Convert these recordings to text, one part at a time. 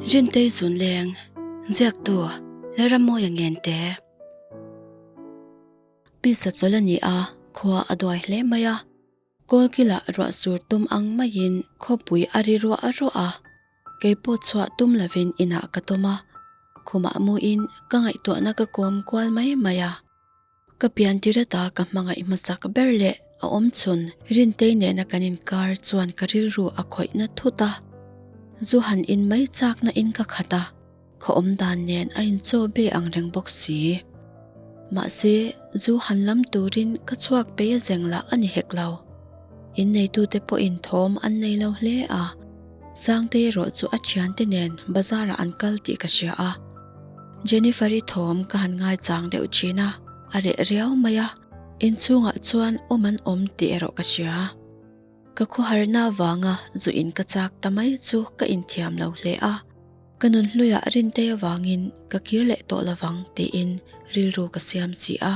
Rintei Zunleng, Ziaktu, Lalrammawia Ngente. Pisa chawl a ni a, khua a duai hle mai a. Kawlkila ruah sur tum ang maiin khawpui a ri ruah ruah a. Kei pawh chhuah tum lovin inah ka tawm a, khumah muin ka ngaihtuahna ka kawm kual mai mai a. Ka pian tirata ka hmangaih hmasak ber leh a awm chhun Rintei nena kan inkar chuan ka rilru a khawihna thut a. Zu han in mai chakna in ka khat a, khaw awm dan nen a inchaw be ang reng bawk si. Mahse, zu han lam turin ka chhuak pei a zeng lah a ni hek lo. Inneitute pawhin thawm an nei lo hle a, Sangtei erawh chu a thiante nen bazar ah an kal tih ka hria a. Jennifer-i thawm ka han ngaichang deuh thin a, a reh riau mai a, inchhungah chuan awm an awm tih erawh ka hria. Ka khawharna avanga zu in ka chak ta mai chu ka inthiam lo hle a, ka nunhluiah Rintei avangin ka kir leh tawh lovang tiin rilru ka siam si a.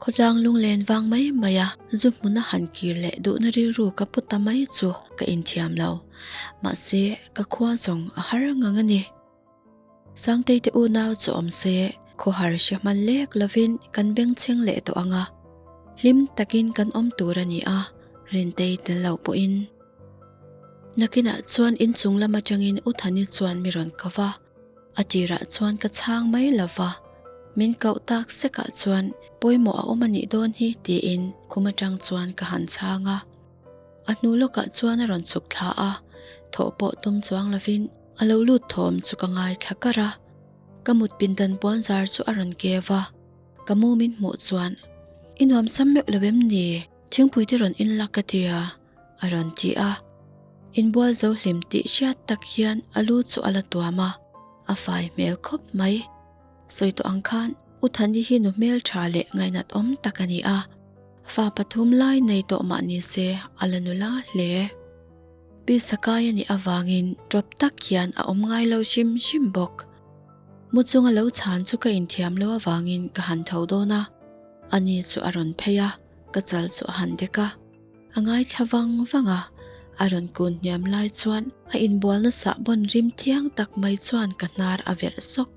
Khawtlang lunglen vang mai mai a, zu hmuna han kir leh duhna rilru ka pu ta mai chu ka inthiam lo. Mahse, ka khua zawng a har ngang a ni. Sangtei te unau chu awm se, khawhar hre hman lek lovin kan bengchheng leh tawh ang a. Hlim takin kan awm tur a ni a, Rintei tel lo pawhin. Nakinah chuan inchung lam atangin U Thani chuan mi rawn ko va. A tirah chuan ka chhang mai lo va, min koh tak sekah chuan pawimawh a awm a nih dawn hi tiin khum atang chuan ka han chhang a. A hnu lawkah chuan a rawn chhuk thla a, thawh pawh tum chuang lovin a lo lut thawm chu ka ngaithla kar a. Ka mut pindan puan zar chu a rawn keu a, ka mu min hmuh chuan, I nuam sam meuh lo em ni? Thingpui te rawn in la ka tia. A rawn ti a. Inbual zo hlim tih hriat tak hian a lu chu a la tuam a, a fai hmel khawp mai. Sawi tawh ang khan U Thani hi nu hmel tha leh ngainat awm tak a ni a, fa pathum lai nei tawh mah ni se a la nula hle. Pi Sakai a nih avangin tawp tak hian a awm ngai lo hrim hrim bawk. Mu chunga lo chhan chu ka inthiam lo avangin ka han tho dawn a, ani chu a rawn phei a, ka chal chu a han dek a. A ngaithla vang vang a, a rawn kun hniam lai chuan a inbualna sahbawn rim thiang tak mai chuan ka hnar a verh sawk.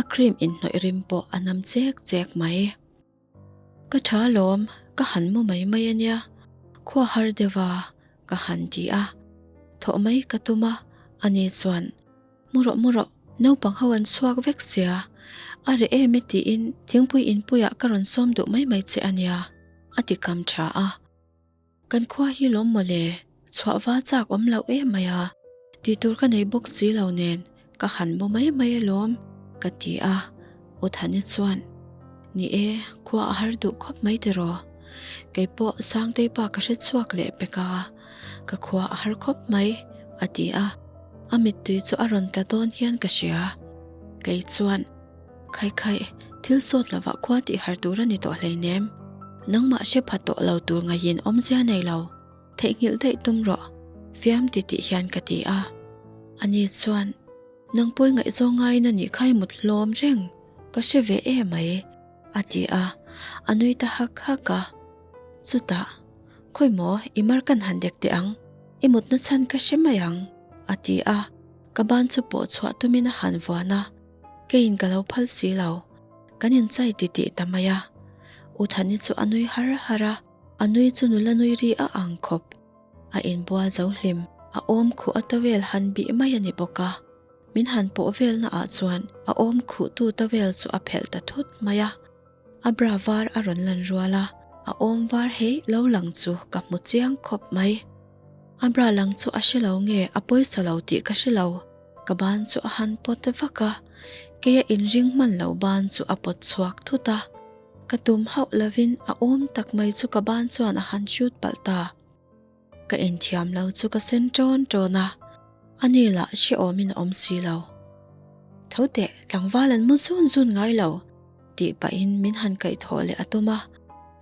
A cream inhnawih rim pawh a nam chek chek mai. Ka tha lawm, ka han mu mai mai a nia, khua har deuh a, ka han ti a. Thawh mai ka tum a, ani chuan Mu rawh mu rawh, naupang ho an chhuak vek sia, a reh em e tiin thingpui inpuiah ka rawn sawm duh mai mai che a nia, a ti kam tha a. Kan khua hi lawm mawle, chhuah va chak awm loh em mai a, tih tur ka nei bawk si lo nen ka han mu mai mai alawm, ka ti a. U Thani chuan, Ni e, khua a har duh khawp mai tiraw? Kei pawh Sangtei pa ka hre chhuak leh pek a, ka khua a har khawp mai, a ti a. A mittui chu a rawn tla dawn hian ka hria. Kei chuan, Khai khai, thil sawt lovah khua tih har tur a ni tawh hleinem. Nangmah hre pha tawh lo tur ngaiin awmzia nei lo. Theihnghilh daih tum rawh, fiam ti tih hian ka ti a. Ani chuan, Nang pawi ngaihzawng ngaiin a nih kha i mut hlawm reng, ka hre ve em mai, a ti a, a nui ta hak hak a. Chutah, Khawi maw, i mar kan han dek teh ang, i mutna chhan ka hre mai ang, a ti a, ka ban chu pawh chhuah tumin a han vuan a, keiin ka lo phal si lo, kan inchai titih ta mai a. U Thani chu a nui har har a, a nui chu nula nui ri a ang khawp. A inbual zo hlim, a awm khuh a towel han bih mai a ni bawk a. Min han pawh velna ah chuan a awm khuhtu towel chu a phelh ta thut mai a. A bra var a rawn lan rual a, a awm var hei lo lang chu ka hmu chiang khawp mai. A bra lang chu a hre lo nge a pawisa lo tih ka hre lo, ka ban chu a han pawt vak a, keia inring hman lo ban chu a pawt chhuak thut a. Ka tum hauh lovin a awm tak mai chu ka ban chuan a han shoot palh ta. Ka inthiam lo chu ka sen ṭawn ṭawn a, ani lah hrehawmin a awm si lo. Tho teh, tlangval an mu zun zun ngai lo, tih pahin min han kaihthawh leh a tum a,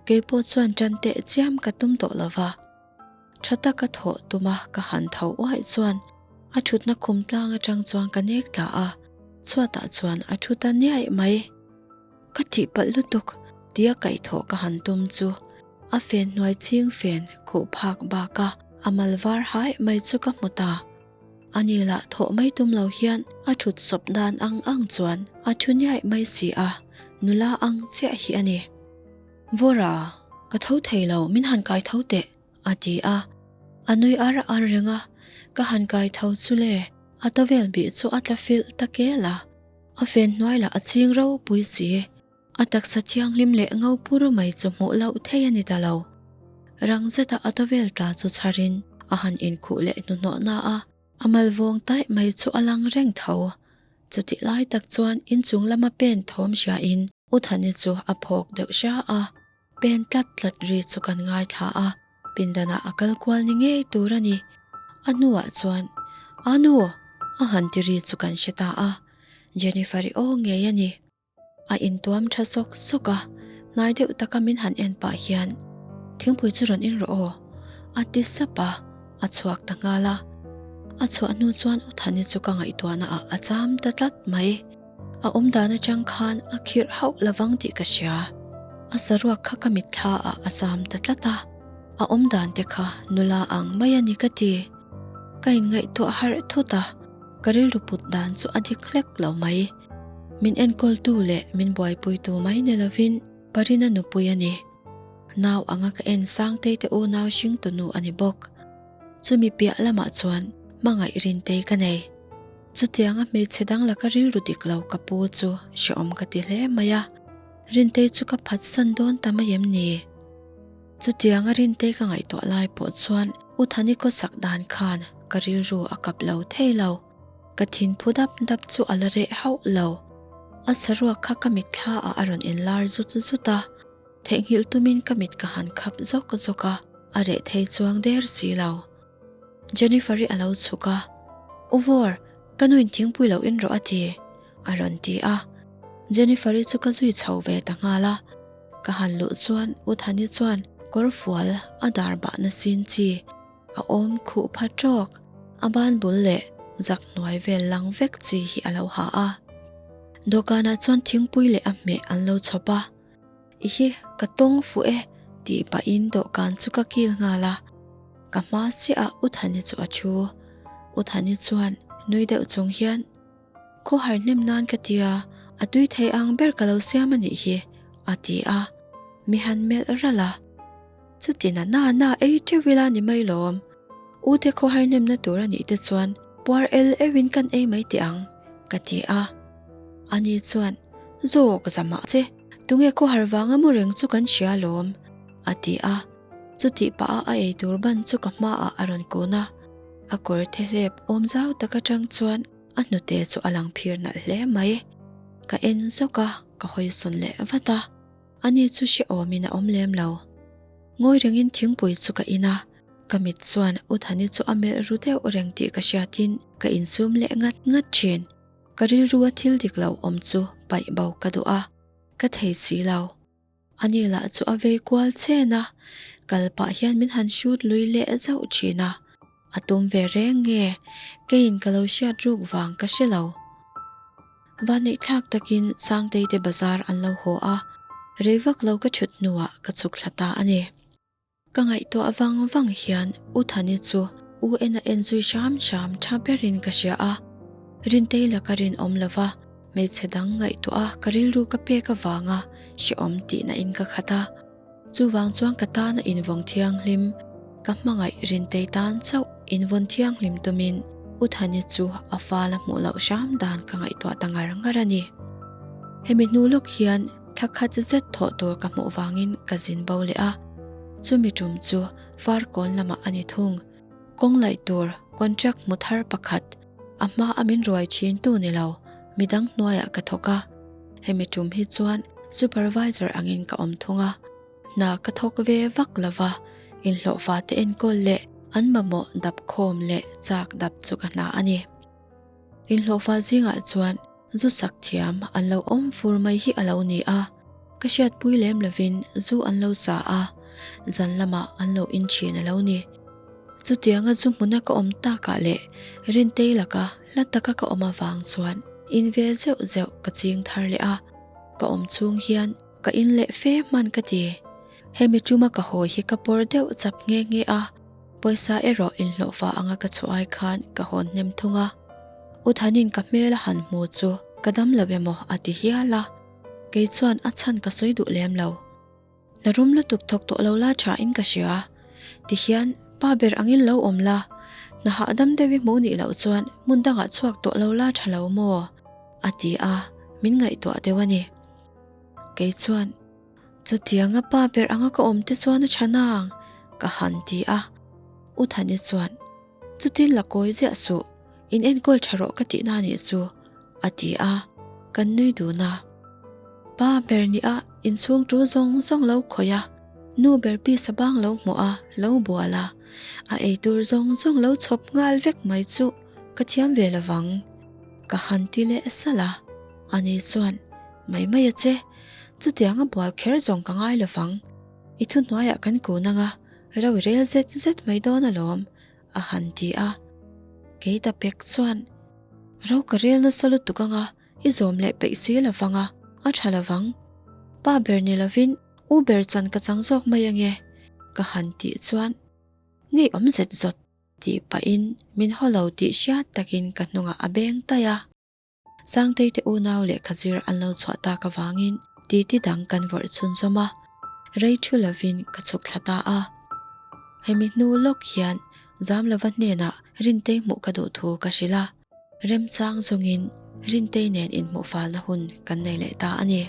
keipawh chuan ṭan teh chiam ka tum tawh lo va. Ṭha taka thawh tuma ka han tho uaih chuan a ṭhutna khum tlang aṭang chuan ka nek tla a, chhuatah chuan a ṭhu ta niaih mai. Ka tih palh lutuk tia kaihthawh ka han tum chu a fen hnuai chhing fen khuh phak bak a, a mal var haih mai chu ka hmu ta. Ani lah thawh mai tum lo hian a thut sawp dan ang ang chuan a thu niaih mai si a, nula ang chiah hi a ni. Vawra, ka tho thei lo, min han kai tho teh, a ti a. A nui ar ar reng a, ka han kai tho chu le, a tawvel bih chu a tla filh ta kel a. A fen hnuai lah a ching ropui si. A taksa thianghlim leh ngo pur mai chu hmuh loh thei a ni ta lo. Rang zeta a tawvel tla chu chharin a han inkhuh leh hnuhnawh na a, a mal vawng taih mai chu a lang reng tho. Chutih lai tak chuan inchung lama pen thawm hriain U Thani chu a phawk deuh hria a, pen tlat tlat ri chu kan ngaithla a, pindanah a kal kual ni ngei tur a ni. A hnuah chuan, Anu! a han ti ri chu kan hre ta a, Jennifer-i aw ngei a ni. A intuam tha sawk sawk a, hnai deuh taka min han en pah hian, Thingpui chu rawn in rawh aw, a ti sap a, a chhuak ta nghal a. A chhuah hnu chuan U Thani chu ka ngaihtuahna ah a cham ta tlat mai. A awm dan atang khan a khirh hauh lovang tih ka hria. A saruak kha ka mitthla ah a cham ta tlat a, a awm dan te kha nula ang mai a ni ka ti. Ka inngaihtuah harh thut a, ka rilru put dan chu a dik hlek lo mai. Min enkawltu leh min buaipuitu mai ni lovin Parina nupui a ni. Nau anga ka en Sangtei te unau hringtunu a ni bawk. Chumi piah lamah chuan hmangaih Rintei ka nei. Chutianga hmeichhe dang laka rilru dik lo ka pu chu hrehawm ka ti hle mai a, Rintei chu ka phatsan dawn ta mai em ni? Chutianga Rintei ka ngaihtuah lai pawh chuan U Thani khawsak dan khan ka rilru a kap lo thei lo. Ka thin phu dap dap chu a la reh hauh lo. A saruak kha ka mitthla ah a rawn inlar zut zut a, theihnghilh tumin ka mit ka han khap zawk zawk a, a reh thei chuang der si lo. Jennifer-i a lo chhuk a, U Vawr, ka nuin thingpui lo in rawh a ti, a rawn ti a. Jennifer-i chu ka zui chho ve ta nghal a. Ka han luh chuan U Thani chuan kawr fual a dar bahna sin chi A awm khuh pha tawk, a ban bul leh zak hnuai vel lang vek chi hi a lo ha a. Dawhkanah chuan thingpui leh a hmeh an lo chhawp a. I hi ka tawng fuh e tih pahin dawhkan chu ka kil nghal a. Ka hma chiah ah U Thani chu a thu. U Thani chuan nui deuh chung hian, Khawhar hnem nan ka tia, a tui thei ang ber ka lo siam a nih hi, a ti a. Mi han melh ralh a. Chuti na na na ei teuh ila ni mai lawm. U te khawhar hnemna tur a nih te chuan puar el euhin kan ei mai teh ang, ka ti a. Ani chuan, Zawk zamah che, tunge khawhar vanga mu reng chu kan hria lawm, a ti a. Chutih pah a a ei tur ban chu ka hmaah a rawn kun a. A kawr the hlep awm zau tak atang chuan a hnute chu a lang phir nalh hle mai. Ka en zawk a, ka hawi sawn leh vat a. Ani chu hrehawmin a awm lem lo. Ngawi rengin thingpui chu ka in a, ka mit chuan U Thani chu a melh ru deuh reng tih ka hriatin ka insum leh ngat ngat thin. Ka rilrua thil dik lo awm chu paih bo ka duh a, ka thei si lo. Ani lah chu a vei kual chen a, kal pah hian min han hrut lui leh zauh thin a. A tum ve reng nge, keiin ka lo hriat ruk vang ka hre lo. Vaneihthlak takin Sangtei te bazar an lo haw a, rei vak lo ka thut hnuah ka chhuk thla ta a ni. Ka ngaihtuah vang vang hian U Thani chu U Ena en zui hram hram tha berin ka hria a, Rintei laka rinawm lova hmeichhe dang ngaihtuah a ka rilru ka pek avanga hrehawm tihna in ka khat a. Chuvang chuan ka tana invawng thianghlim, ka hmangaih Rintei tan chauh invawn thianghlim tumin U Thani chu a fal a hmuh loh hram dan ka ngaihtuah ta ngar ngar a ni. Hemi hnu lawk hian thla khat zet thawh tur ka hmuh vangin ka zin bo leh a, chumi tum chu Farkawn lamah a ni thung. Kawng laih tur contract hmu thar pakhat a hma a min ruai thin tu ni lo, midang hnuaiah ka thawk a. Hemi tum hi chuan supervisor angin ka awm thung a, hna ka thawk ve vak lo va, inhlawhfa te enkawl leh an mamawh dap khawm leh chak dap chu ka hna a ni. Inhlawhfa zingah chuan zu sak thiam an lo awm fur mai hi a lo ni a, ka hriatpui lem lovin zu an lo sa a, zan lamah an lo in thin a lo ni. Chutianga zu hmuna ka awm takah leh Rintei laka hla taka ka awm avang chuan in ve zeuh zeuh ka ching thar leh a, ka awm chhung hian ka in leh fe hman ka ti. Hemi tuma ka hawi hi ka pawr deuh chap nghe nghe a. Pawisa erawh inhlawhfa anga ka chhuah ai khan ka hawn hnem thung a. U Thanin ka hmel a han hmu chu ka dam lo emaw a ti hial a, kei chuan a chhan ka sawi duh lem lo. Hna rum lutuk thawk tawh lo la tha in ka hria. Tihian pa ber angin lo awm la, hna hahdam deuh i hmuh nih loh chuan hmun dangah chhuak tawh lo la tha lo maw? a ti a, min ngaihtuah deuh a ni. Kei chuan Chutianga pa ber anga ka awm te chuan a tha nang, ka han ti a. U Thani chuan, Chutin la kawi ziah suh, in enkawl tha rawh ka tihna nih chu, a ti a, kan nui dun a. Pa ber nia inchhung tul zawng zawng lo khawih a, nu ber pisa bang lo hmuh a, lo bual a, a eitur zawng zawng lo chhawp nghal vek mai chu ka thiam ve lovang, ka han ti leh salh a. Ani chuan, Mai mai a che, chutianga bual kher zawng ka ngai lovang, i thuhnuaiah kan kun anga ro i rel zet zet mai dawn alawm, a han ti a. Kei ta pek chuan, Ro ka rel nasa lutuk anga i zawm leh peih si lovang a, a tha lovang. Pa ber ni lovin u ber chan ka chang zawk mai ange, ka han tih chuan ngei awm zet zawt tih pahin min haw lo tih hriat takin ka hnungah a beng taih a. Sangtei te unau lehkha zir an lo chhuah tak avangin titi dang kan vawrh chhunzawm a, rei thu lovin ka chhuk thla ta a. Hemi hnu lawk hian Zamlova hnenah Rintei hmuh ka duh thu ka hrilh a, remchang zawngin Rintei nen inhmuh falna hun kan nei leh ta a ni.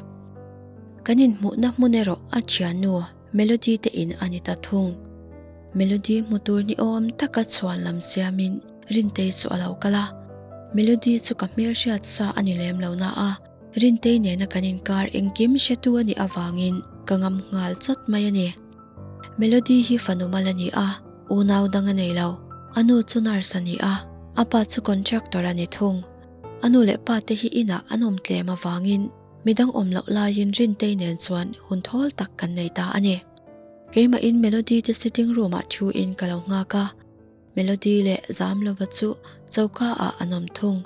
Kan inhmuhna hmun erawh a thiannu Melody te in a ni ta thung. Melody hmu tur ni awm taka chhuan lam siamin Rintei chu a lo kal a, Melody chu ka hmel hriat sa a ni lem lo na a, Rintei nena kan inkar engkim hretu a nih avangin ka ngam nghal chawt mai a ni. Melody hi fanu mal a ni a, unau dang a nei lo. A nu chu nurse a ni a, a pa chu contractor a ni thung. A nu leh pa te hi inah an awm tlem avangin midang awm loh laiin Rintei nen chuan hun thawl tak kan nei ta a ni. Keimahin Melody te sitting room ah thu in ka lo nghak a. Melody leh Zamlova chu choka ah an awm thung.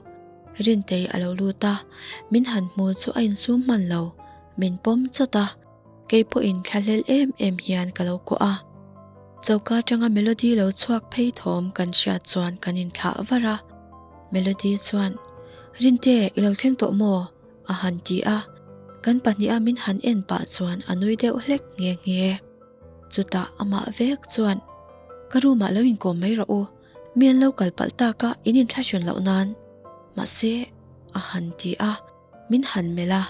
Rintei a lo lut a, min han hmu chu a insum hman lo, min pawm chawt a, kei pawhin thlahlel em em hian ka lo kuah a. Choka atanga Melody lo chhuak phei thawm kan hriat chuan kan inthlah var a, Melody chuan, Rinte, i lo thleng tawh maw? a han ti a, kan pahniha min han en pah chuan a nui deuh hlek nghe nghe. Chutah amah vek chuan, Ka room ah lo inkawm mai rawh u, mi an lo kal palh tak a, in inthlahrun loh nan. Mahse, a han ti a, min han melh a.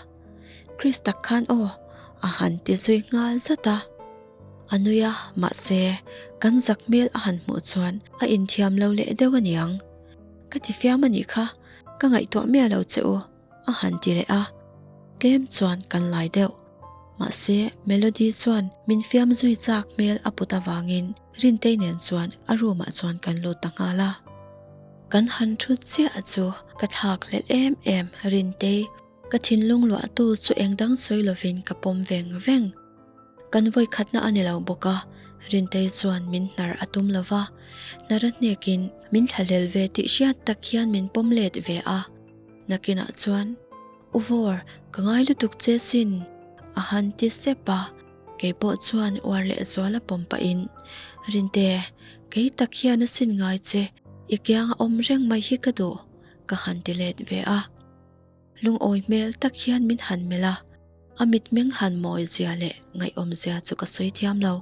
Chris tak khan aw, a han ti zui nghal zat a. A nui a, mahse, kan zak hmel a han hmuh chuan a inthiam lo leh deuh aniang. Ka ti fiam a nih kha, ka ngaihtuah miah lo che u. A han ti leh a, tlem chuan kan lai deuh. Mahse, Melody chuan min fiam zui chak hmel a put avangin Rintei nen chuan a room ah chuan kan lut ta nghal a. Kan han thu chiah chu ka thlak hlelh em em Rintei, ka thinlung luahtu chu eng dang sawi lovin ka pawm veng veng. Kan vawikhatna a ni lo bawk a, Rintei chuan min hnar a tum lo va, hnar a hnekin min thlahlel ve tih hriat tak hian min pawm let ve a. Nakinah chuan, U Vawr, ka ngai lutuk che sin, a han ti sep a. Kei pawh chuan uar leh zual a pawm pahin, Rinte, kei tak hian a sin ngai che, i kianga awm reng mai hi ka duh, ka han ti let ve a. Lungawi hmel tak hian min han melh a, a mitmeng han mawi zia leh ngaihawm zia chu ka sawi thiam lo.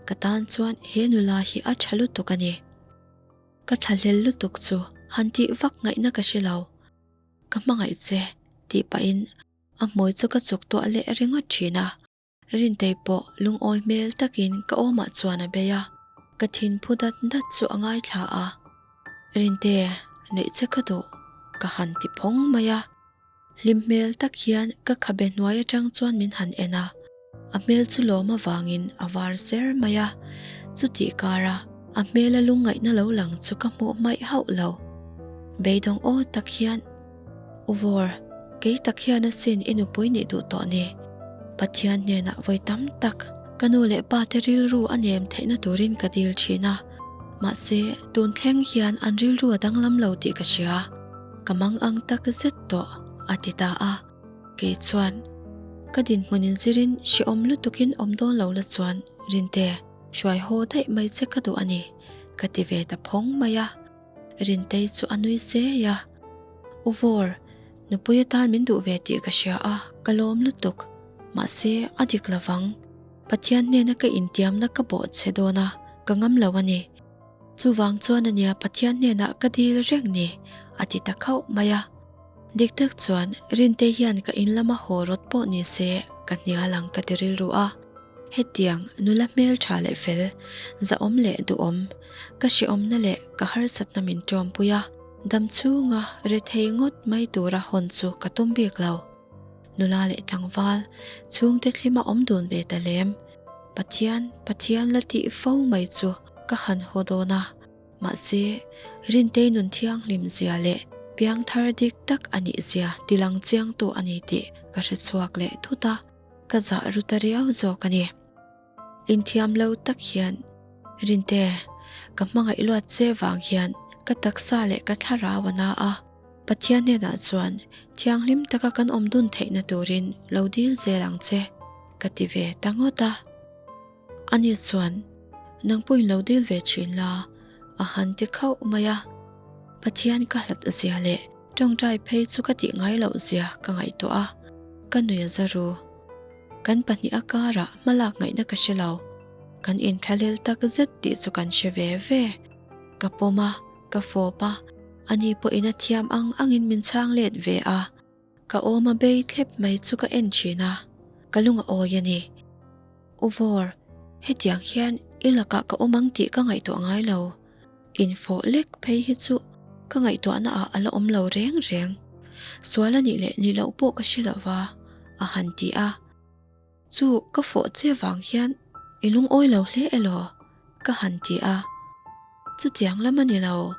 Ka tan chuan he nula hi a tha lutuk a ni. Ka thlahlel lutuk chu han tih vak ngaihna ka hre lo. Ka hmangaih che tih pahin a hmui chu ka chuk tuah leh ringawt thin a. Rintei pawh lungawi hmel takin ka awmah chuan a bei a, ka thin phu dat dat chu a ngaithla a. Rinte, neih che ka duh, ka han ti phawng mai a. Hlim hmel tak hian ka khabe hnuai atang chuan min han en a, a hmel chu lawm avangin a var ser mai a, chutih kara a hmela lungngaihna lo lang chu ka hmuh hmaih hauh lo. Beidawng aw tak hian, U Vawr, kei tak hian asin i nupui nih duh tawh ni. Pathian hnenah vawi tam tak ka nu leh pa te rilru a nem theihna turin ka dil thin a, mahse tun thleng hian an rilru a danglam lo tih ka hria. Ka mang ang tak zet tawh, a ti ta a. Kei chuan, Ka dinhmun inzirin hrehawm lutukin awm dawn lo la chuan Rinte, hruai haw daih mai che ka duh a ni. Ka ti ve ta phawng mai a. Rintei chu a nui sei a. U Vawr, nupui atan min duh ve tih ka hria a, ka lawm lutuk. Mahse, a dik lovang. Pathian hnena ka intiamna ka bawh che dawn a, ka ngam lo a ni. Chuvang chuan ania Pathian hnenah ka dil reng ni, a ti ta khauh mai a. Dik tak chuan Rintei hian ka in lama haw rawt pawh ni se ka hnial ang ka ti rilru a. Hetiang nula hmel tha leh fel, zahawm leh duhawm, ka hrehawmna leh ka harsatna min tawmpui a, dam chhunga rethei ngawt mai tura hawn chu ka tum bik lo. Nula leh tlangval, chhungte thlima awm dun ve ta lem. Pathian, Pathian la tih fo mai chu ka han haw dawn a. Mahse, Rintei nun thianghlim zia leh piangthar dik tak a nih zia tilang chiangtu a ni tih ka hre chhuak leh thut a, ka zah ru ta riau zawk a ni. Inthiam lo tak hian, Rinte, ka hmangaih luat che vang hian ka taksa leh ka thlarau a na a, Pathian hnenah chuan thianghlim taka kan awm dun theihna turin lo dil zel ang che, ka ti ve ta ngawt a. Ani chuan, Nang pawhin lo dil ve thin la, a han ti khauh mai a. Pathian ka hlat zia leh tawngtai phei chu ka tih ngai loh zia ka ngaihtuah a, ka nui a za ru. Kan pahnih a karah hmalak ngaihna ka hre lo. Kan inthlahlel tak zet tih chu kan hre ve ve. Ka pawm a, ka fawp a, ani pawhin a thiam ang angin min chhang let ve a. Ka awm a bei thlep mai chu ka en thin a, ka lung a awi a ni. U Vawr, hetiang hian i lakah ka awm ang tih ka ngaihtuah ngai lo. Infawh lek phei hi chu ka ngaihtuahna ah a la awm lo reng reng. Sual a nih leh nih loh pawh ka hre lo va, a han ti a. Chu ka fawh che vang hian i lungawi lo hle elaw? ka han ti a. Chutiang lam a ni lo,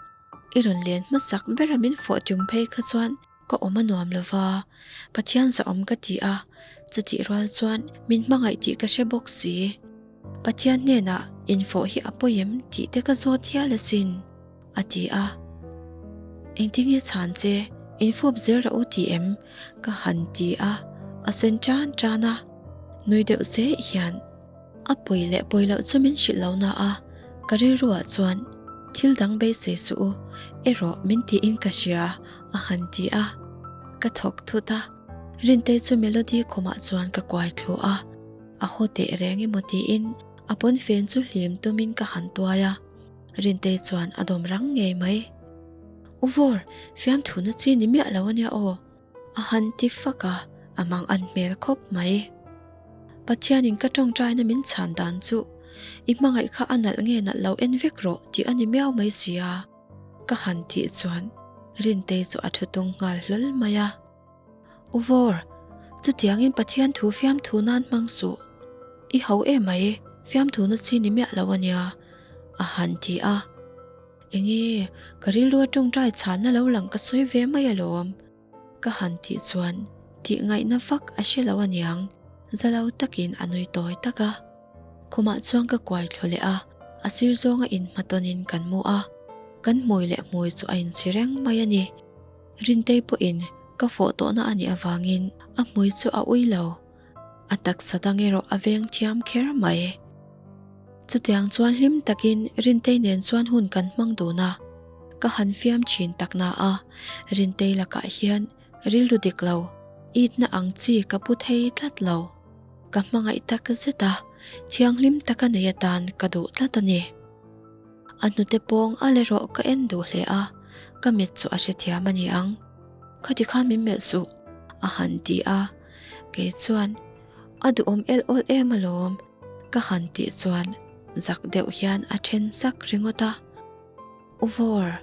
i rawn len hmasak bera min fawh tum phei kha chuan ka awm a nuam lo va, Pathian zahawm ka ti a, chutih rual chuan min hmangaih tih ka hre bawk si. Pathian hnenah infawh hi a pawi em tih te ka zawt hial asin, a ti a. Engtinge chhan che, infawp zel rawh u ti em? ka han ti a, a sen tan tan a, nui deuh zeh hian. A pawi leh pawi loh chu min hrilh lo na a, ka rilruah chuan thil dang beisei suh u, erawh min tiin ka hria, a han ti a. Ka thawk thut a, Rintei chu Melody khumah chuan ka kuai thlu a, a haw teh reng emaw tiin a pawnfen chu hlim tumin ka han tuai a, Rintei chuan a dawm rang ngei mai. U Vawr, fiamthuna chi ni miah lo ania aw. A han ti fak a, a mang an hmel khawp mai. Pathianin ka tawngtaina min chhan dan chu i hmangaih kha a nalh nge nalh lo en vek rawh tih a ni miau mai si a, ka han tih chuan Rintei chu a thu tung nghal hlawl mai a. U Vawr, chutiangin Pathian thu fiamthu nan hmang suh. I ho emai, fiamthu na chi ni miah lo a nia, a han ti a. Enge, ka rilru a tawngtai chhanna lo lang ka sawi ve mai alawm. Ka han tih chuan tih ngaihna vak a hre lo aniang, za lo takin a nui tawi tak a. Khumah chuan ka kuai thlu leh a, a sir zawnga inhmatawnin kan mu a, kan hmui leh hmui chu a inchhi reng mai a ni. Rintei pawhin ka fawh tawhna a nih avangin a hmui chu a ui lo. A taksa dang erawh a veng thiam kher mai. Chutiang chuan hlim takin Rintei nen chuan hun kan hmang dun a, ka han fiam thin tak na a, Rintei lakah hian rilru dik lo, itna ang chi ka pu thei tlat lo. Ka hmangaih tak zet a, thianghlim taka nei atan ka duh tlat a ni. A hnute pawng al erawh ka en duh hle a, ka mit chu a hrethiam a ni ang. Khati khan min melh suh, a han ti a. Kei chuan, A duhawm el awl em alawm, ka han tih chuan zak deuh hian a then sak ringawt a. U Vawr,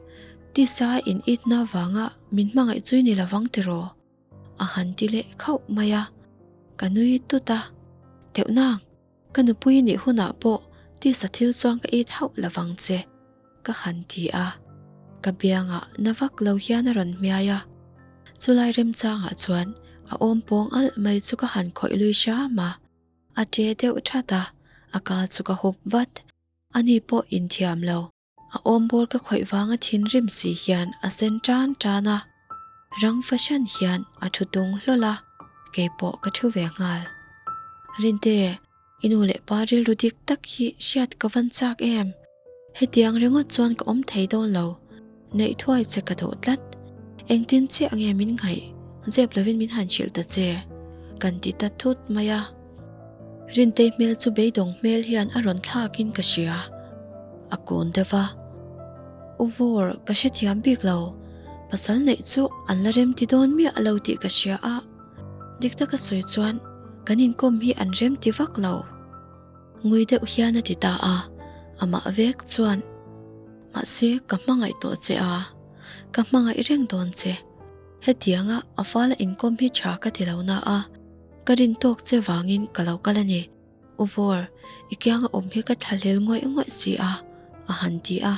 tisa in itna vanga min hmangaih chui ni lovang tiraw? a han ti leh khauh mai a. Ka nui tut a, Teuh nang, ka nupui nih hunah pawh tisa thil chuan ka it hauh lovang che. Ka han ti a, ka biangah na vak lo hian a rawn hmiai a. Chulai remchangah chuan a awm pawng alh mai chu ka han khawih lui hram a, a ṭe deuh ṭhat a, a ka chu ka hup vat. Ani pawh inthiam lo, a awm bawr ka khawih vanga thinrim si hian a sen tan tan a. Rang fahran hian a ṭhu tung hlawl a, keipawh ka ṭhu ve nghal. Rinte, I nu leh pa rilru dik tak hi hriat ka van chak em? Hetiang ringawt chuan ka awm thei dawn lo, neih thuai che ka duh tlat. Engtin chiah nge min ngaih, zep lovin min han hrilh ta che, kan ti ta thut mai a. Rintei hmel chu beidawng hmel hian a rawn thlakin ka hria, a kun deuh va. U Vawr, ka hrethiam bik lo, pasal neih chu an la remti dawn miah lo tih ka hria a, dik taka sawi chuan kan inkawm hi an remti vak lo. Ngui deuh hian a ti ta a, amah vek chuan, Mahse, ka hmangaih tawh che a, ka hmangaih reng dawn che. Hetianga a fala inkawm hi tha ka ti lo na a, ka rin tawk che vangin ka lo kal a ni. U Vawr, i kianga awm hi ka thlahlel ngawih ngawih si a, a han ti a.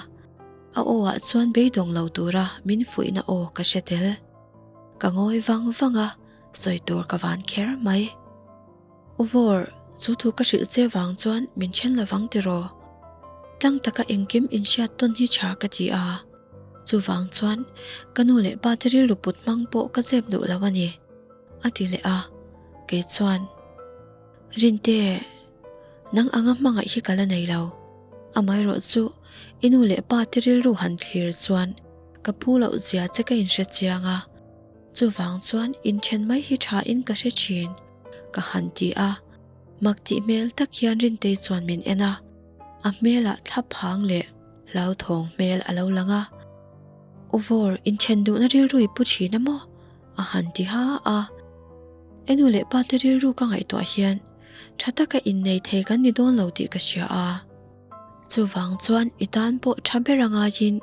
A aw ah chuan beidawng lo tura min fuihna aw ka hre tel. Ka ngawi vang vang a, sawi tur ka van kher mai. U Vawr, chu thu ka hrilh che vang chuan min then lovang tiraw? Tlang taka engkim inhriat tawn hi tha ka ti a. Chuvang chuan ka nu leh pa te rilru put hmang pawh ka zep duh lo a ni, a ti leh a. Kei chuan, Rinte, nang anga hmangaih hi ka la nei lo. Amaherawh chu i nu leh pa te rilru han thlir chuan ka phu loh zia che ka inhre chiang a. Chuvang chuan inthen mai hi tha in ka hre thin, ka han ti a. Mak tih hmel tak hian Rintei chuan min en a, a hmelah thla phang leh hlauthawng hmel a lo lang a. U Vawr, inthen duhna rilru i pu thin a maw? a han ti ha a. I nu leh pa te rilru ka ngaihtuah hian tha taka innei thei kan ni dawn lo tih ka hria a. Chuvang chuan i tan pawh tha ber a ngaiin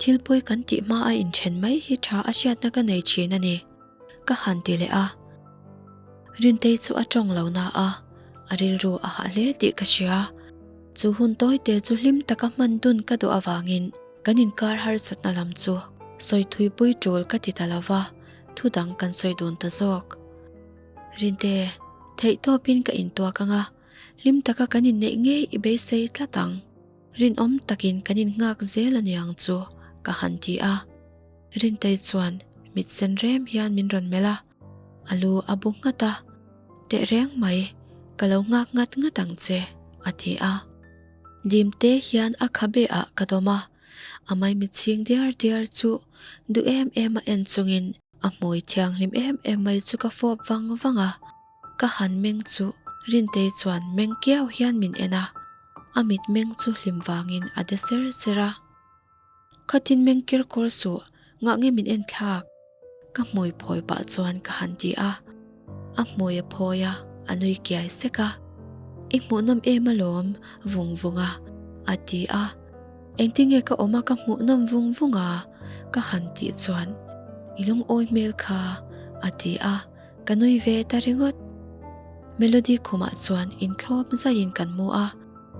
Thil pawi kan tih hma a inthen mai hi tha a hriatna ka nei thin a ni, ka han ti leh a. Rintei chu a tawng lo na a, a rilru a hah hle tih ka hria. Chu hun tawi te chu hlim taka hman dun ka duh avangin kan inkar harsatna lam chu sawi thuipui tul ka ti ta lo va, thu dang kan sawi dun ta zawk. Rinte, theihtawpin ka intuak ang a, hlim taka kan inneih ngei i beisei tlat ang. Rinawm takin kan innghak zel a niang chu ka han ti a. Rintei chuan mit sen rem hian min rawn melh a, a lu a bu nghat a, Tehreng mai, ka lo nghak ngat ngat ang che, a ti a. Limte hian a khabe ah ka dawm a, a maimichhing diar diar chu duh em em a en chungin a hmui thianghlim em em mai chu ka fawp vang vang a. Ka han meng chu Rintei chuan meng kiau hian min en a. A mit meng chu hlim vangin a de ser ser a. Khatin meng kir kawr suh, ngah nge min en thlak? Ka hmui phawi pah chuan ka han ti a. A hmui a phawi a, a nui kiai sek a. I hmuhnawm em alawm, vung vung a, a ti a. Engtinge ka awm a ka hmuhnawm vung vung a? Ka han tih chuan, I lungawi hmel kha, a ti a. Ka nui ve ta ringawt. Melody khumah chuan inthlawp zaiin kan mu a,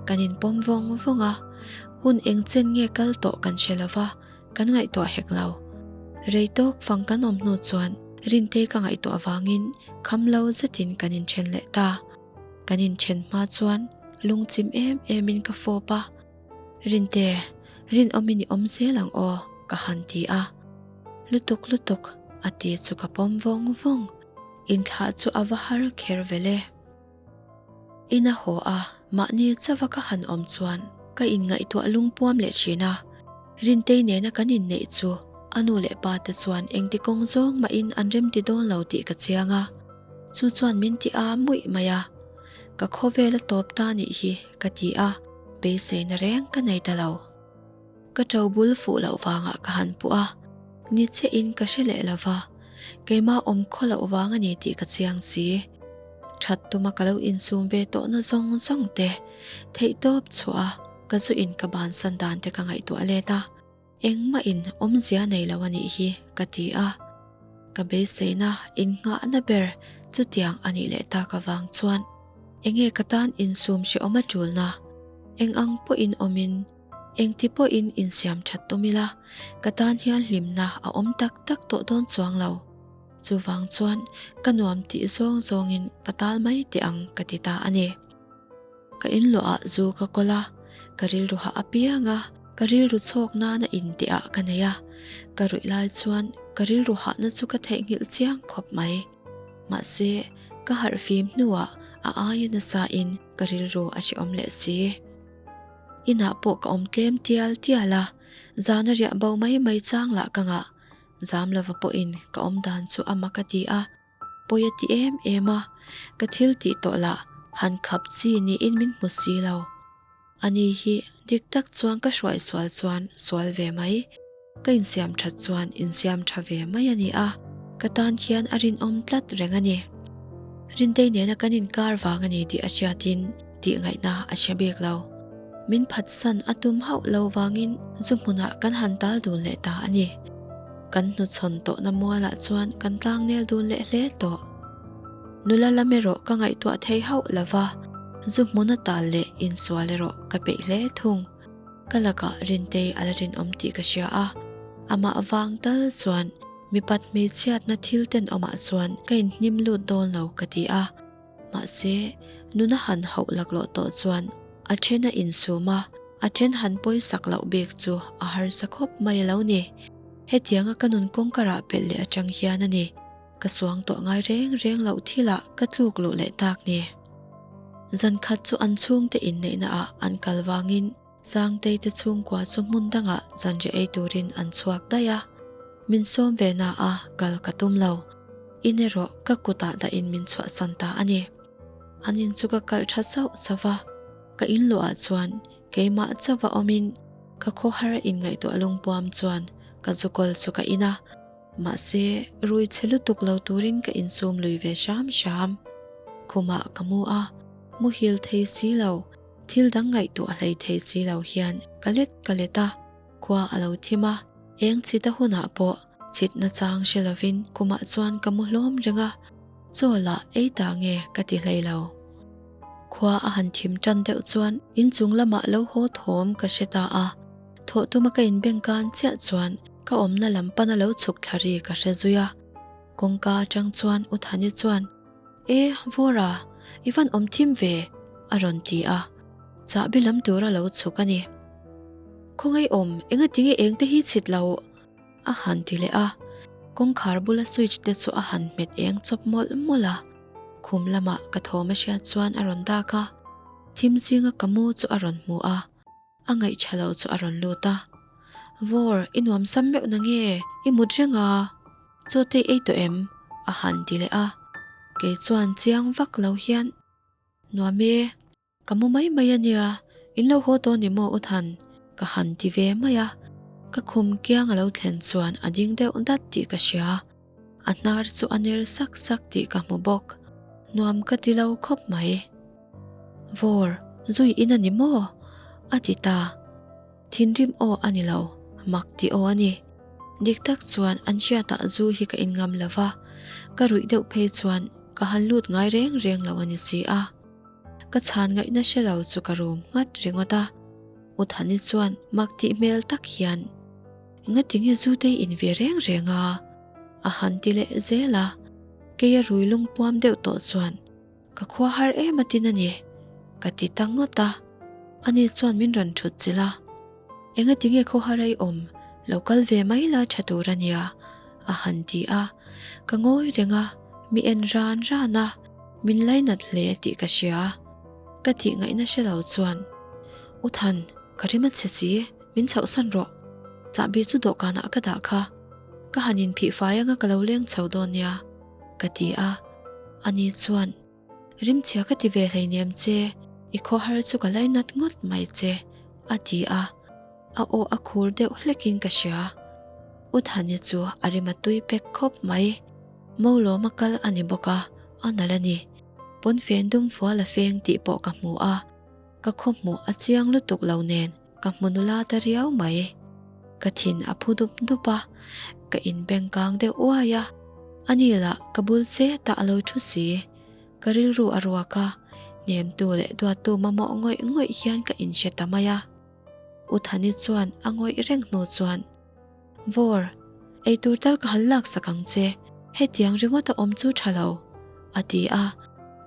kan inpawm vawng vawng a. Hun eng chen nge kal tawh kan hre lo va, kan ngaihtuah hek lo. Rei tawk fang kan awm hnu chuan Rintei ka ngaihtuah vangin kham lo zetin kan inthen leh ta. Kan inthen hma chuan lungchim em emin ka fawp a. Rinte, rinawmin i awm zel ang aw, ka han ti a. Lutuk lutuk, a ti chu ka pawm vawng vawng. Inthlah chu a va har kher vel e. Ina haw a, mahni chauha ka han awm chuan ka inngaihtuah lungpuam leh thin a. Rintei nena kan inneih chu a nu leh pa te chuan engti kawng zawng mahin an remti dawn lo tih ka chiang a. Chu chuan min ti a muih mai a. Ka khawvel a tawp ta nih hi, ka ti a. Beiseina reng ka nei ta lo. Ka ṭo bul fuh loh vangah ka han puh a, ni chiahin ka hre leh lo va, keimah awm khaw loh vang a ni tih ka chiang si. Ṭhat tuma ka lo insum ve tawhna zawng zawng te, theihtawp chhuah a ka zu in ka bansan dan te ka ngaihtuah let a. Engmah in awmzia nei lo a nih hi ka ti a, ka beiseina innghahna ber chutiang a nih leh tak avang chuan enge ka tan insum hrehawm a tulna, eng ang pawhin awmin engti pawhin insiam that tum ila ka tan hian hlimna a awm tak tak tawh dawn chuang lo. Chuvang chuan ka nuam tih zawng zawngin ka tal mai teh ang ka ti ta a ni. Ka inluahah zu ka kawl a, ka rilru hah apiang a, ka rilru chhawk nana inteh ah ka nei a, ka ruih lai chuan ka rilru hahna chu ka theihnghilh chiang khawp mai. Mahse, ka harh fim hnuah a aia nasa in ka rilru a hrehawm leh si. Inah pawh ka awm tlem tial tial a, zana riah bo mai mai chang lah ka ngah. Zam lova pawhin ka awm dan chu a mak a ti a, pawi a ti em em a, ka thil tih tawh lah han khap chi niin min hmu si lo. Ani hi dik tak chuan ka hruai sual chuan sual ve mai, ka insiam that chuan insiam tha ve mai a ni a, ka tan hian a rinawm tlat reng a ni. Rintei nena kan inkar vang a ni tih a hriatin tih ngaihna a hre bik lo. Min phatsan a tum hauh lo vangin zu hmunah kan han tal dun leh ta a ni. Kan hnuchhawn tawhna mualah chuan kan tlangnel dun leh hle tawh. Nula lam erawh ka ngaihtuah thei hauh lo va, zu hmuna tal leh insual erawh ka peih hle thung. Ka lakah Rintei a la rinawm tih ka hria a, amah vang tal chuan mipat hmeichhiatna thil tenawmah chuan ka inhnim lut dawn lo ka ti a. Mahse, nuna han hauh laklawh tawh chuan a then a insum a, a then han pawisak loh bik chu a harsa khawp mai a lo ni. Hetianga ka nun kawngka rah pelh leh atang hian a ni. Ka suang tawh ngai reng reng loh thilah ka tluk luh leh tak ni. Zan khat chu an chhungte inneihna ah an kal vangin Sangtei te chhungkua chu hmun dangah zanriah ei turin an chhuak daih a. Min sawm ve na a kal ka tum lo. In erawh ka kutah dahin min chhuahsan ta a ni. An in chu ka kalh tha sauh sauh a, ka in luah chuan keimah chauh a awmin ka khawhar inngaihtuah lungpuam chuan ka zukawl chu ka in a. Mahse, rui chhe lutuk lo turin ka insum lui ve hram hram. Khumah ka mu a, muhil thei si lo, thil dang ngaihtuah hlei thei si lo hian ka let ka let a, khua a lo thim a, eng chhita hunah pawh chhitna chang hre lovin khumah chuan ka mu hlawm reng a, chaw lah ei ta nge ka ti hlei lo. Khua a han thim tan deuh chuan inchung lamah lo haw thawm ka hre ta a. Thawh tuma ka inbengkan chiah chuan ka awmna lam pana lo chhuk thla ri ka hre zui a. Kawngka atang chuan U Thani chuan, E, Vawra, i van awm thim ve, a rawn ti a. Chahbi lam tura lo chhuk a ni. Khawngaih awm, engatinge eng te hi chhit lo? a han ti leh a. Kawngkhar bula switch te chu a han hmet eng chawp mawlh mawlh a. Khum lamah ka thawm a hriat chuan a rawn dak a. Thim zinga ka mu chu a rawn hmu a. A ngaihṭha lo chu a rawn lut a. Vawr, i nuam sam meuh na nge? I mut reng a? Chaw te i ei tawh em? a han ti leh a. Kei chuan chiang vak lo hian, Nuam e, ka mu mai mai a nia, in lo haw tawh ni maw U Than? ka han ti ve mai a. Ka khum kiang a lo thlen chuan a ding deuh dat tih ka hria. A hnar chu a ner sak sak tih ka hmu bawk. Nuam ka ti lo khawp mai. Vawr, zui in a ni maw? A ti ta. Thinrim aw a ni lo, mak ti aw a ni. Dik tak chuan an hriatah zu hi ka inngam lo va, ka ruih deuh phei chuan ka han lut ngai reng reng lo a ni si a. Ka chhan ngaihna hre lo chu ka rum nghat ringawt a. U Thani chuan mak tih hmel tak hian, Ngatinge zu te in ve reng reng a? A han ti leh zel a. Keia rui lungpuam deuh tawh chuan, Ka khua har em a tin a ni, ka ti ta ngawt a. Ani chuan min rawn thut chilh a, Engatinge khaw har a i awm, lo kal ve mai la tha tur a nia, a han ti a. Ka ngawi reng a, mi en ran ran a, min lainat hle tih ka hria. Ka tih ngaihna hre lo chuan, U Than, ka rim a chhe si, min chhohsan rawh. Chahbi chu dawhkanah ka dah kha, ka han inphih fai anga ka lo leng chho dawn nia. Ka ti a, ani chuan, Rimchhia ka ti ve hleinem che, i khawhar chu ka lainat ngawt mai che, a ti a, a aw a khur deuh hlekin ka hria. U Thani chu a rim a tui pek khawp mai. Molawma kal a ni bawk a, a nalh a ni. Pawnfen dum fual a feng tih pawh ka hmu a, ka khawhmuh a chiang lutuk lo nen. Ka hmu nula ta riau mai. Ka thin a phu dup dup a, ka inbeng kang deuh uai a. Ani lah ka bul che tah a lo thu si. Ka rilru a ruak a, hnemtu leh duattu mamawh ngawih ngawih hian ka inhre ta mai a. U Thani chuan a ngawih reng hnu chuan, Vawr, eitur tal ka han laksak ang che, hetiang ringawt a awm chu tha lo, a ti a,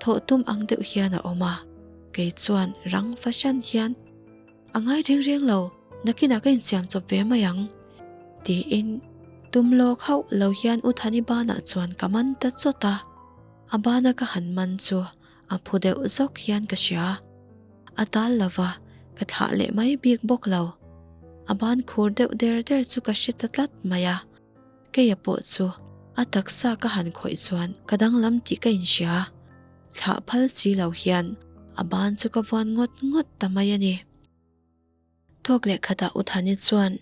thawh tum ang deuh hian a awm a. Kei chuan rang fahran hian, A ngai reng reng lo, nakinah ka insiam chawp ve mai ang, tiin tum lawk hauh lo hian U Thani banah chuan ka man ta chawt a. A bana ka han man chu a phu deuh zawk hian ka hria. A tal lo va, Ka thlah leh mai bik bawk lo. A ban khur deuh der der chu ka hre ta tlat mai a. Keia pawh chu a taksa ka han khawih chuan ka danglam tih ka inhria. Thlah phal si lo hian a ban chu ka vuan ngawt ngawt ta mai a ni. Thawk leh khatah U Thani chuan,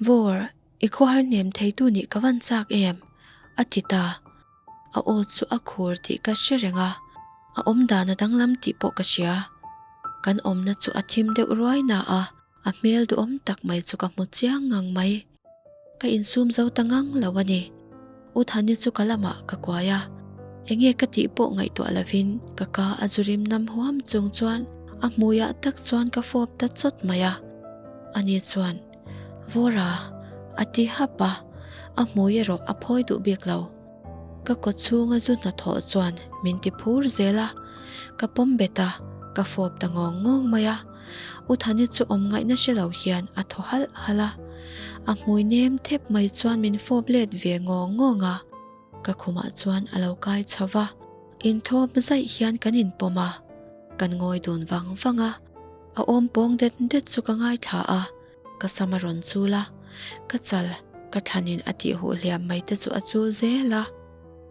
Vawr, i khawhar hnem theitu nih ka van chak em? a ti ta. A aw chu a khur tih ka hre reng a, a awmdan a danglam tih pawh ka hria. Kan awmna chu a thim deuh ruai na a, a hmel duhawm tak mai chu ka hmu chiang ngang mai. Ka insum zo ta ngang lo a ni. U Thani chu ka lamah ka kuai a, enge ka tih pawh ngaihtuah lovin ka ka a zu rim nam huam chung chuan a hmuiah tak chuan ka fawp ta chawt mai a. Ani chuan, Vawra, a ti hap a, a hmui erawh a phawi duh bik lo. Ka kaw chhunga zu hnathawh chuan min ti phur zel a, ka pawm bet a, ka fawp ta ngawng ngawng mai a. U Thani chu awm ngaihna hre lo hian a thaw halh halh a, a hmui nem thep mai chuan min fawp let ve ngawng ngawng a, ka khumah chuan a lo kai chho va. Inthawp zaih hian kan inpawm a, kan ngawi dun vang vang a, a awm pawng det det chu ka ngaithla a, ka sam a rawn chul a, ka chal ka thlanin a tih huh hliam mai te chu a chul zel a,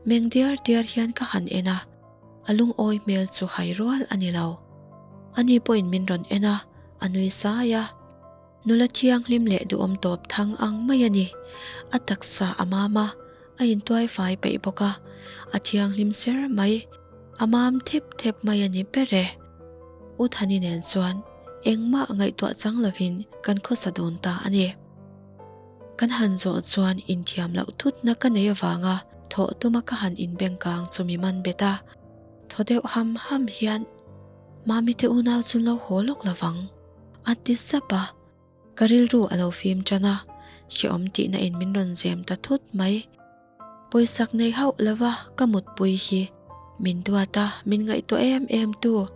meng diar diar hian ka han en a, a lungawi hmel chu hai rual a ni lo. Ani pawhin min rawn en a, a nui sai a. Nula thianghlim leh duhawm tawp thang ang mai a ni. A taksa a mam a, a intuai fai peih bawk a, a thianghlim ser mai, a mam thep thep mai a ni ber e. U Thani nen chuan engmah ngaihtuah chang lovin kan khawsa dun ta a ni. Kan han zawh chuan inthiam loh thutna ka nei avanga thawh tuma ka han inbengkang chu mi man bet a, thaw deuh ham ham hian, Mami te unau chu lo haw lawk lovang, a ti sap a. Ka rilru a lo fim tan a, hrehawm tihna in min rawn zem ta thut mai. Pawisak nei hauh lova ka mutpui hi min duat a, min ngaihtuah em em tu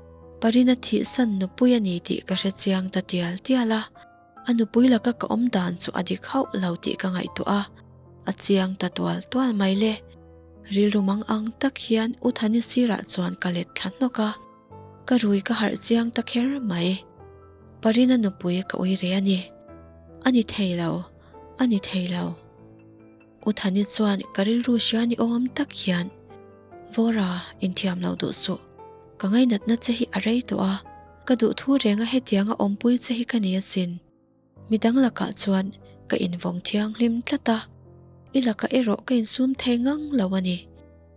Parina thihsan nupui a ni tih ka hre chiang ta tial tial a. A nupui laka ka awm dan chu a dik hauh lo tih ka ngaihtuah a, a chiang ta tual tual mai le. Rilru mang ang tak hian U Thani sirah chuan ka let thla hnawk a, ka rui ka harh chiang ta kher mai. Parina nupui ka ui re a ni. A ni thei lo, a ni thei lo. U Thani chuan ka rilru hria ni awm tak hian, Vawra, inthiam lo duh suh. Ka ngainatna che hi a rei tawh a, ka duhthu renga hetianga awmpui che hi ka ni asin. Midang lakah chuan ka invawng thianghlim tlat a, i lakah erawh ka insum thei ngang lo a ni.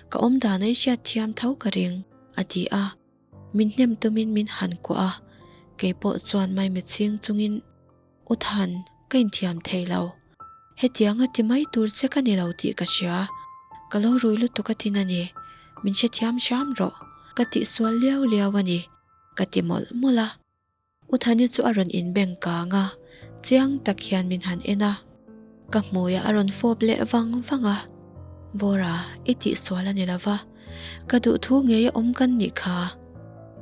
Ka awmdan a i hriat thiam tho ka ring, a ti a. Min hnem tumin min han kuah a, kei pawh chuan maimichhing chungin, U Than, ka inthiam thei lo. Hetianga ti mai tur che ka ni lo tih ka hria. Ka lo rui lutuk a tin a ni. Min hrethiam hram rawh. Ka tihsual liau liau a ni, ka ti mawlh mawlh a. U Thani chu a rawn inbeng kang a, chiang tak hian min han en a. Ka hmuiah a rawn fawp leh vang vang a. Vawra, i tihsual a ni lo va, ka duhthu ngei a awm kan nih kha.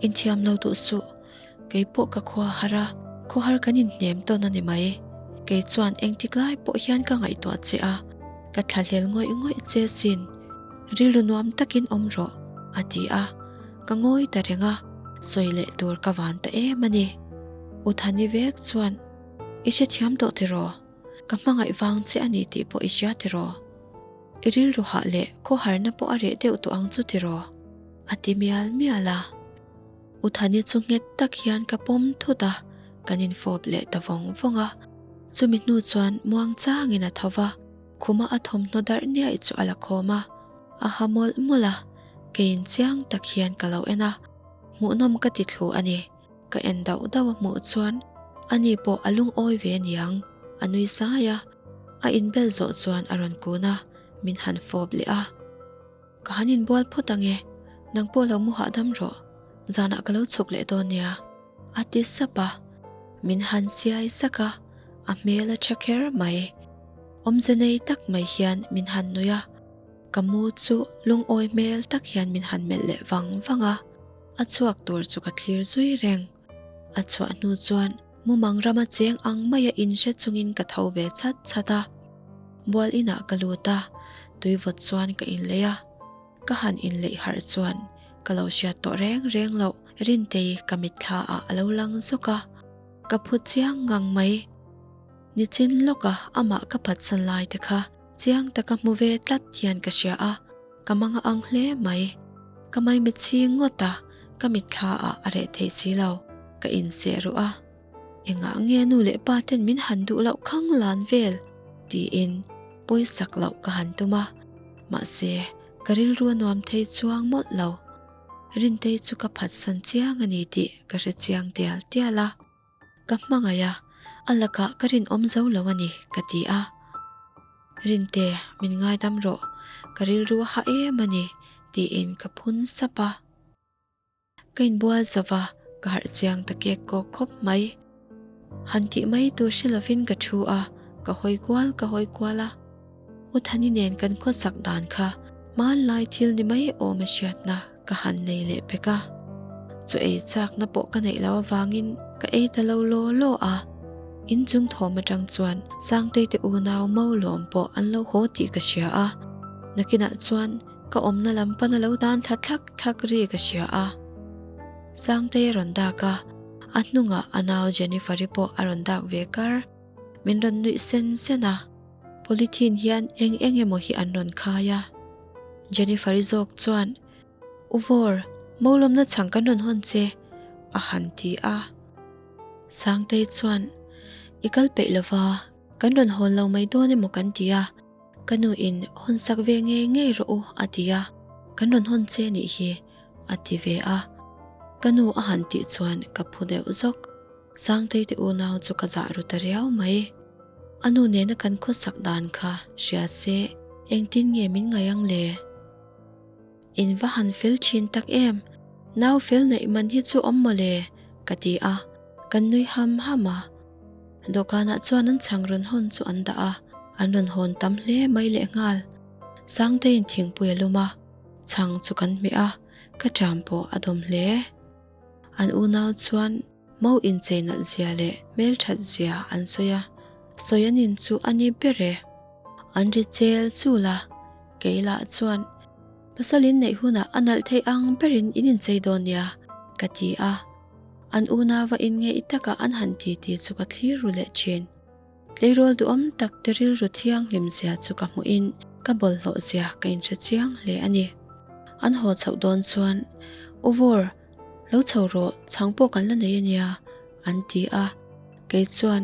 Inthiam lo duh suh, kei pawh ka khua har a, khawhar kan inhnem tawn a ni mai. Kei chuan engtik lai pawh hian ka ngaihtuah che a, ka thlahlel ngawih ngawih che sin. Rilru nuam takin awm rawh, a ti a. Ka ngawi ta reng a, sawi leh tur ka van ta em a ni. U Thani vek chuan, I hrethiam tawh tiraw? Ka hmangaih vang che a ni tih pawh i hria tiraw? I rilru hah leh khawharna pawh a reh deuh tawh ang chu tiraw? A ti mial mial a. U Thani chu nghet tak hian ka pawm thut a, kan infawp leh ta vawng vawng a. Chumi hnu chuan muang changin a tho va, khuma a thawmhnaw darh niaih chu a la khawm a. A ha mawlh mawlh a, keiin chiang tak hian ka lo en a, hmuhnawm ka ti thlu a ni. Ka en dauh dauh a hmuh chuan ani pawh a lungawi ve aniang, a nui sai a. A inbel zawh chuan a rawn kun a, min han fawp leh a. Ka han inbual phawt ange, nang pawh lo mu hahdam rawh, zanah ka lo chhuk leh dawn nia, a ti sap a. Min han siai sak a, a hmel a tha kher mai. Awmze nei tak mai hian min han nui a, ka mu chu lungawi hmel tak hian min han melh leh vang vang a, a chhuak tur chu ka thlir zui reng. A chhuah hnu chuan mumang rama cheng ang maia inhre chungin ka tho ve chat chat a. Bual inah ka lut a, tui vawt chuan ka inleih a. Ka han inleih harh chuan ka lo hriat tawh reng reng loh Rintei ka mitthla ah a lo lang zuk a. Ka phu chiang ngang mai. Nichin lawka amah ka phatsan lai te kha chiang taka hmu ve tlat hian ka hria a, ka mang a ang hle mai. Ka maimichhing ngawt a, ka mitthla ah a reh thei si lo, ka inseh ruh a. Engah nge nu leh pa ten min han duh loh khang lan vel? tiin pawisak loh ka han tum a, mahse ka rilru a nuam thei chuang mawlh lo. Rintei chu ka phatsan chiang a ni tih ka hre chiang tial tial a. Ka hmangaih a, a lakah ka rinawm zo lo a ni, ka ti a. Rinte, min ngaidam rawh, ka rilru a hah em a ni, tiin ka phun sap a. Ka inbual zo va, ka harh chiang ta kek kawk khawp mai. Han tih mai tur hre lovin ka thu a, ka hawi kual ka hawi kual a. U Thani nen kan khawsak dan kha hmanlai thil ni mai awm a hriatna ka han nei leh pek a. Chaw ei chakna pawh ka neih loh avangin ka ei ta lo law law a. Inchung thawm atang chuan Sangtei te unau Mo lawm pawh an lo haw tih ka hria a. Nakinah chuan ka awmna lam pana lo dan thla thlak thlak ri ka hria a. Sangtei a rawn dak a, a hnungah a nau Jennifer-i pawh a rawn dak ve kar. Min rawn nuih sen sen a. Polythene hian eng eng emaw hi an rawn khai a. Jennifer-i zawk chuan, U Vawr, Molawmna chhang kan rawn hawn che, a han ti a. Sangtei chuan, I kal peih lova, kan rawn hawn lo mai dawn emaw kan ti a, ka nu in hawn sak ve ngei ngei rawh u, a ti a, kan rawn hawn che nih hi, a ti ve a. Ka nu a han tih chuan ka phu deuh zawk. Sangtei te unau chu ka zah ru ta riau mai. A nu nena kan khawsak dan kha hria se engtin nge min ngaih ang le? In va han fel thin tak em? Nau fel neih man hi chu awm maw le? ka ti a, kan nui ham ham a. Dawhkanah chuan an chhang rawn hawn chu an dah a, an rawn hawn tam hle mai lehnghal. Sangteiin thingpui a lum a, chhang chu kan hmeh a, ka ṭam pawh a dawm hle. An unau chuan Mo inchei nalh zia leh hmelthat zia an sawi a, sawi an in chu a ni ber e. An ri chel chul a, kei lah chuan pasal in neih hunah a nalh theih ang berin in inchei dawn nia ka ti a, an unauva inngeih taka an han ti ti chu ka thlir ru leh thin. Tleirawl duhawm tak te rilru thianghlim zia chu ka hmuhin ka bawlhhlawh zia ka inhre chiang hle a ni. An haw chhoh dawn chuan, U Vawr, Lo chho rawh, chhang pawh kan la nei a nia, an ti a. Kei chuan,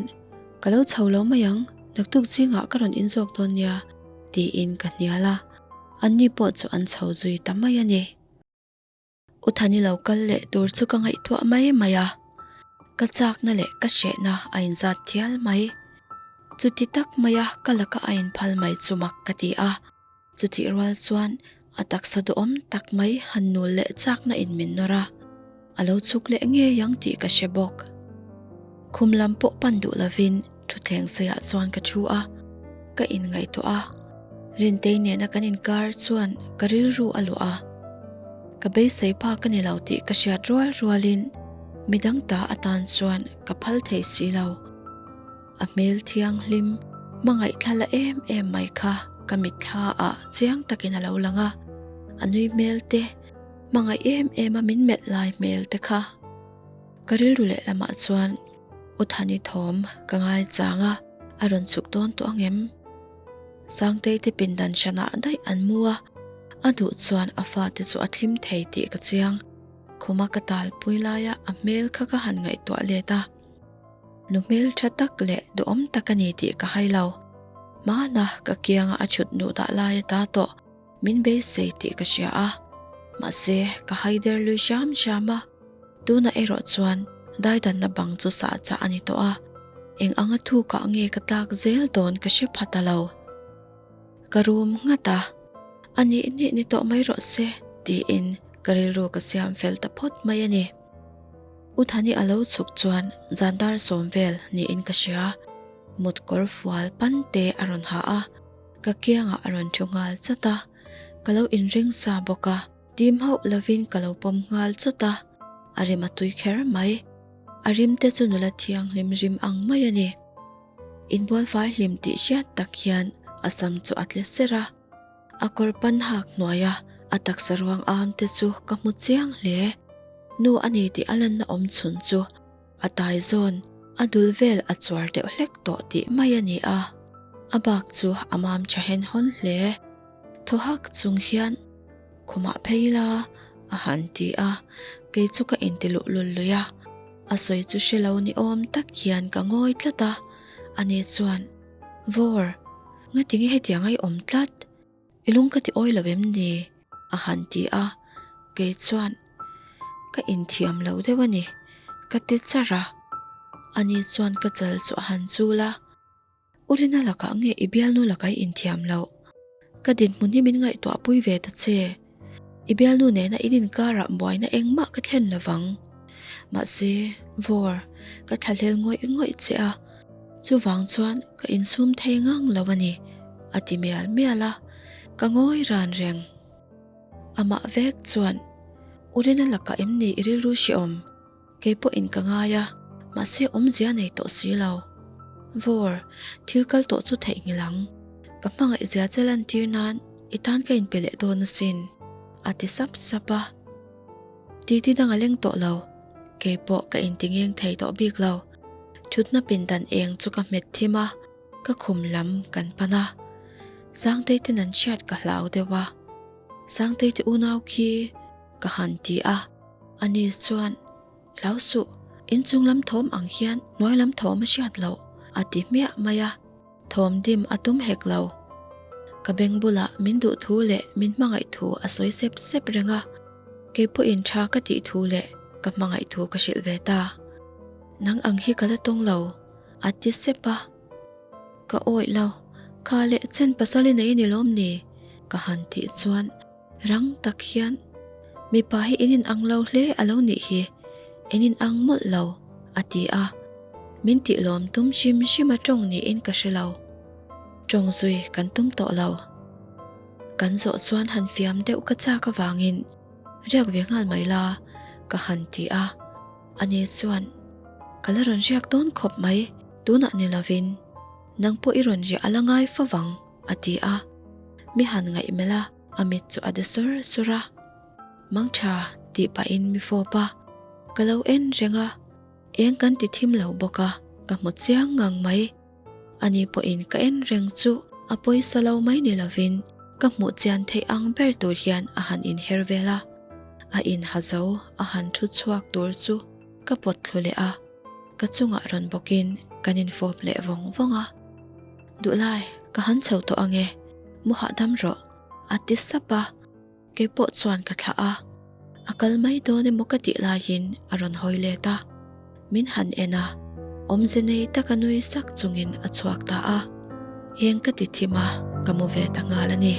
Ka lo chho lo mai ang, naktuk zingah ka rawn inzawk dawn nia, tiin ka hnial a. Anni pawh chu an chho zui ta mai a ni. U Thani lo kal leh tur chu ka ngaihtuah mai mai a, ka chakna leh ka hrehna a inzat thial mai. Chuti tak maia ka laka a inphal mai chu mak ka ti a. Chutih rual chuan a taksa duhawm tak mai han nul leh chakna in min nawr a, a lo chhuk leh ngei ang tih ka hre bawk. Khum lam pawh pan duh lovin thutthleng seiah chuan ka thu a, ka inngaihtuah a, Rintei nena kan inkar chuan ka rilru a luah a. Ka beisei phak a ni lo tih ka hriat rual rualin midang ta atan chuan ka phal thei si lo. A hmel thianghlim, hmangaih thla la em em mai kha ka mitthla ah chiang takin a lo lang a, a nui hmel te, hmangaih em em a min melh lai hmel te kha. Ka rilru lehlamah chuan U Thani thawm ka ngai chang a, a rawn chhuk dawn tawh ang em? Sangtei te pindan hranah daih an mu a, a duh chuan a fate chu a thlim thei tih ka chiang. Khuma ka talpui laia a hmel kha ka han ngaihtuah let a. Nu hmel tha tak leh duhawm tak a ni tih ka hai lo. Hmana ka kianga a chhut duh dah lai ata tawh min beisei tih ka hria a. Mahse, ka hai der lui hram hram a. Tunah erawh chuan daidanna bang chu sah chah a ni tawh a. Eng anga thukah nge ka tlak zel dawn ka hre pha ta lo. Ka rum nghat a, a nih nih ni tawh mai rawh se tiin ka rilru ka siam fel ta phawt mai a ni. U Thani a lo chhuk chuan zan dar sawm vel niin ka hria. Mut kawr fual pan te a rawn ha a, ka kiangah a rawn thu nghal chat a, ka lo inring sa bawk a, tim hauh lovin ka lo pawm nghal chawt a, a rim a tui kher mai. A rim te chu nula thianghlim rim ang mai a ni. Inbual fai hlim tih hriat tak hian a sam chu a tle ser a. A kawr pan hak hnuaia a taksa ruang am te chu ka hmu chiang hle. Nu a ni tih a lanna awm chhun chu a tai zawn. A dul vel a chuar deuh hlek tawh tih mai a ni a, a bak chu a mam tha hen hawn hle. Thaw hak chung hian khumah phei ila a han ti a, kei chu ka inti luh lul lui a, a sawi chu hre lo ni awm tak hian ka ngawi tlat a, ani chuan, Vawr, ngatinge hetiang a i awm tlat? I lung ka ti awi lo em ni? a han ti a, kei chuan ka inthiam lo deuh a ni, ka ti char a. Ani chuan ka chal chu a han chul a, U Rina lakah nge i bialnu lakah i inthiam loh? Ka dinhmun hi min ngaihtuah pui ve ta che. I bialnu nena in inkarah buaina engmah ka thlen lo vang. Mahse, Vawr, ka thlahlel ngawih ngawih che a, chuvang chuan ka insum thei ngang lo a ni, a ti mial mial a, ka ngawi ran reng. Amah vek chuan, U Rina lakah em ni i rilru hrehawm? Kei pawhin ka ngai a, mahse awmzia nei tawh si lo. Vawr, thil kal tawh chu theihnghilh ang. Ka hmangaih zia che lantir nan i tan ka inpe leh dawn asin, a ti sap sap a. Titi dang a leng tawh lo, kei pawh ka inti ngeng thei tawh bik lo. Thutna pindan eng chu ka hmet thim a, ka khum lam kan pan a. Sangtei ten an hriat ka hlau deuh a. Sangtei te unau khi ka han ti a. Ani chuan, Hlau suh, inchung lam thawm ang hian hnuai lam thawm a hriat loh, a ti hmiah mai a. Thawm dim a tum hek lo. Ka beng bulah min duh thu leh min hmangaih thu a sawi sep sep reng a, kei pawhin tha ka tih thu leh ka hmangaih thu ka hrilh ve ta. Nang ang hi ka la tawng lo, a ti sep a. Ka awih lo, kha leh chen pasal i nei a ni lawm ni? ka han tih chuan rang tak hian mipa hi in inang lo hle a lo nih hi, in inang mawlh lo, a ti a. Min tih lawm tum hrim hrim a tawng niin ka hre lo. Tawng zui kan tum tawh lo. Kan zawh chuan han fiam deuh ka chak avangin riak ve nghal mai la, ka han ti a. Ani chuan, Ka la rawn riak dawn khawp mai, tunah ni lovin nang pawh i rawn riah a la ngai fo vang, a ti a. Mi han ngaihmelh a, a mit chu a de sawr sawr a. Mangtha tih pahin mi fawp a, ka lo en reng a, eng kan ti thim lo bawk a, ka hmu chiang ngang mai. Ani pawhin ka en reng chu a pawisa lo mai ni lovin ka hmuh chian theih ang ber tur hian a han inher vel a, a inha zo a han thu chhuak tur chu ka pawt thlu leh a, ka chungah rawn bawkin kan infawp leh vawng vawng a. Duhlai, ka han chho tawh ange, mu hahdam rawh, a ti sap a. Kei pawh chuan ka thlah a, a kal mai dawn emaw ka tih laiin a rawn hawi let a, min han en a, awmze nei taka nui sak chungin a chhuak ta a, eng ka ti thim a, ka mu ve ta nghal a ni.